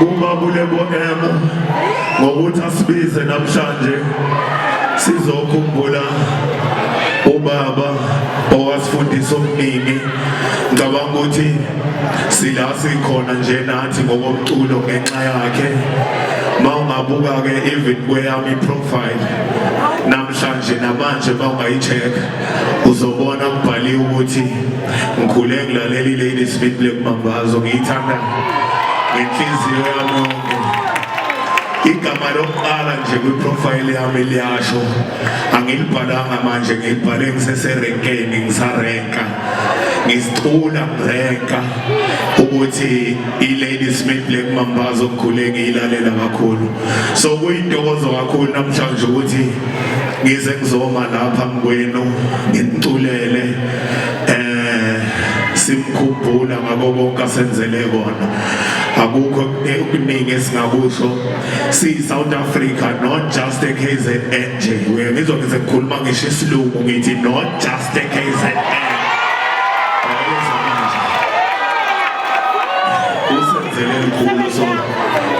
Kubabulebo M ngokuthi asibize namhlanje sizokhumbula ubaba owasifundisa okuningi. Ngicabanga ukuthi sila sikhona nje nathi ngokomculo ngenxa yakhe. Mawungabuka ke even kweyami profile namhlanje namanje mawungayi-check uzobona kubhaliwe ukuthi ngikhule ngilalela i-Ladysmith Black Mambazo, ngiyithanda ngenhliziyo yami yonke. Igama lokuqala nje kwi-profile yami liyasho, angilibhalanga manje, ngilibhale ngiseserenkeni, ngisarenka, ngisicula ngirenka ukuthi i-Ladysmith Black Mambazo ngikhule ngiyilalela kakhulu. So kuyintokozo kakhulu namhlanje ukuthi ngize ngizoma lapha kwenu nginiculele, simkhumbula ngako konke asenzele kona. Akukho okuningi esingakusho si South Africa, not just a KZN nje. Ngizwa ngize ngikhuluma ngisho isilungu ngithi not just a KZN. Usenzele lukhulu, so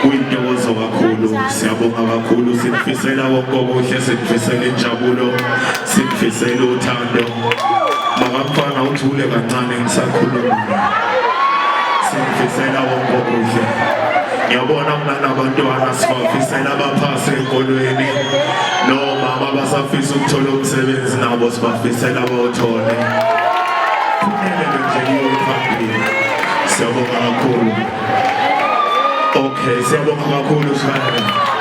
kuyintokozo kakhulu. Siyabonga kakhulu, sikufisela konke okuhle, sikufisela injabulo, sikufisela uthando. Makamfana uthule kancane ngisakhuluma. Sikufisela konke okuhle. Ngiyabona kunanabantwana, sibafisela abaphase ey'kolweni, nomama abasafisa ukuthola umsebenzi nabo sibafisela bawuthole. Phumelele nje kuyo phambili. Siyabonga kakhulu. Okay, siyabonga kakhulu Shayela.